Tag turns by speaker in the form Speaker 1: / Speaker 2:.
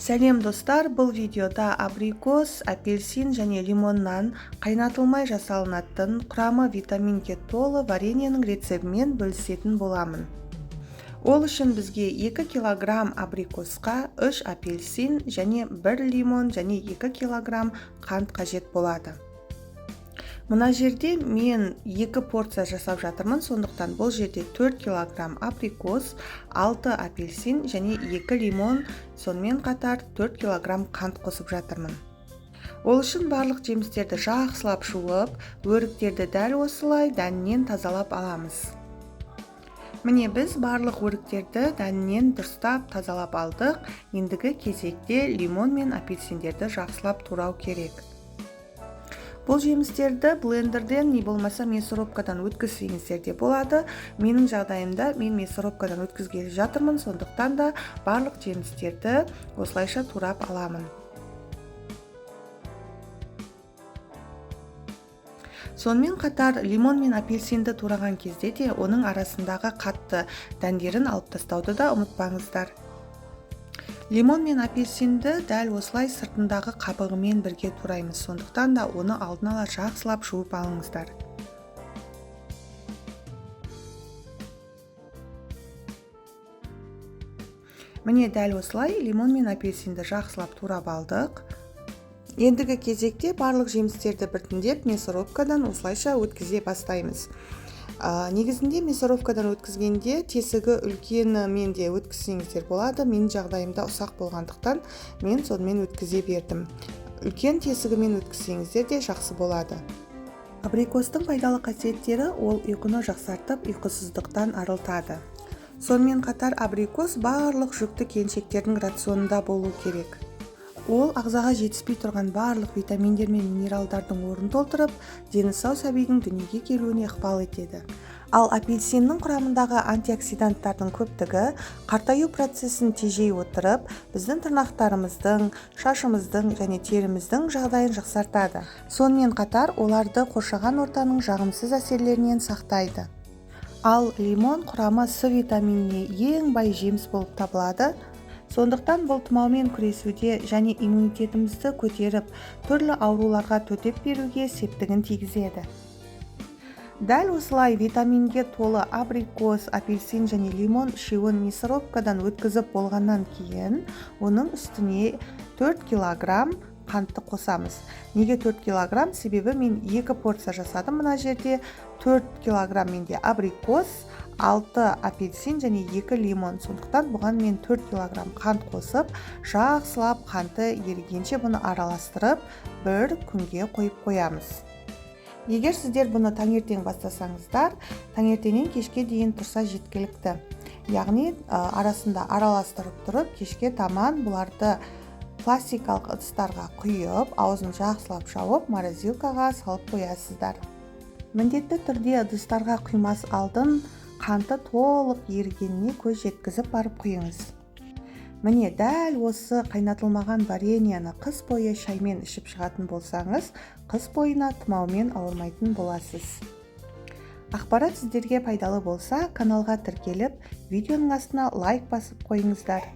Speaker 1: Сәлем, достар! Бұл видеода абрикос, апельсин және лимоннан қайнатылмай жасалынатын, құрамы витаминге толы вареньенің рецептімен бөлісетін боламын. Ол үшін бізге 2 килограмм абрикосқа 3 апельсин және 1 лимон және 2 килограмм қант қажет болады. Мына жерде мен 2 порция жасап жатырмын, сондықтан бұл жерде 4 килограмм абрикос, 6 апельсин және 2 лимон, сонымен қатар 4 килограмм қант қосып жатырмын. Ол үшін барлық жемістерді жақсылап жуып, өріктерді дәл осылай дәнінен тазалап аламыз. Міне, біз барлық өріктерді дәнінен дұрыстап тазалап алдық. Ендігі кезекте лимон мен апельсиндерді жақсылап турау керек. Бұл жемістерді блендерден не болмаса мясорубкадан өткізсеңіздер де болады. Менің жағдайымда мен мясорубкадан өткізгелі жатырмын, сондықтан да барлық жемістерді осылайша турап аламын. Сонымен қатар лимон мен апельсинді тураған кезде де оның арасындағы қатты дәндерін алып тастауды да ұмытпаңыздар. Лимон мен апельсинді дәл осылай сыртындағы қабығымен бірге тураймыз, сондықтан да оны алдын ала жақсылап жуып алыңыздар. Міне, дәл осылай лимон мен апельсинді жақсылап турап алдық. Ендігі кезекте барлық жемістерді біртіндеп мясорубкадан осылайша өткізе бастаймыз. Негізінде мясорубкадан өткізгенде тесігі үлкенімен де өткізсеңіздер болады. Менің жағдайымда ұсақ болғандықтан, мен сонымен өткізе бердім. Үлкен тесігімен өткізсеңіздер де жақсы болады. Абрикостың пайдалы қасиеттері: ол ұйқыны жақсартып, ұйқысыздықтан арылтады. Сонымен қатар абрикос барлық жүкті келіншектердің рационында болу керек. Ол ағзаға жетіспей тұрған барлық витаминдер мен минералдардың орнын толтырып, дені сау сәбидің дүниеге келуіне ықпал етеді. Ал апельсиннің құрамындағы антиоксиданттардың көптігі қартаю процесін тежей отырып, біздің тырнақтарымыздың, шашымыздың және теріміздің жағдайын жақсартады. Сонымен қатар оларды қоршаған ортаның жағымсыз әсерлерінен сақтайды. Ал лимон құрамы С витаминіне ең бай жеміс болып табылады. Сондықтан бұл тұмаумен күресуде және иммунитетімізді көтеріп, түрлі ауруларға төтеп беруге септігін тигізеді. Дәл осылай витаминге толы абрикос, апельсин және лимон үшеуін мясорубкадан өткізіп болғаннан кейін, оның үстіне 4 килограмм қантты қосамыз. Неге 4 килограмм? Себебі мен екі порция жасадым. Мына жерде 4 килограмм менде абрикос, 6 апельсин және 2 лимон, сондықтан бұған мен 4 килограмм қант қосып, жақсылап қанты ерігенше бұны араластырып, бір күнге қойып қоямыз. Егер сіздер бұны таңертең бастасаңыздар, таңертеңнен кешке дейін тұрса жеткілікті. Яғни арасында араластырып тұрып, кешке таман бұларды пластикалық ыдыстарға құйып, аузын жақсылап жауып, морозилкаға салып қоясыздар. Міндетті түрде ыдыстарға құймас алдын қанты толық ерігеніне көз жеткізіп барып құйыңыз. Міне, дәл осы қайнатылмаған вареньені қыс бойы шаймен ішіп шығатын болсаңыз, қыс бойына тұмаумен ауырмайтын боласыз. Ақпарат сіздерге пайдалы болса, каналға тіркеліп, видеоның астына лайк басып қойыңыздар.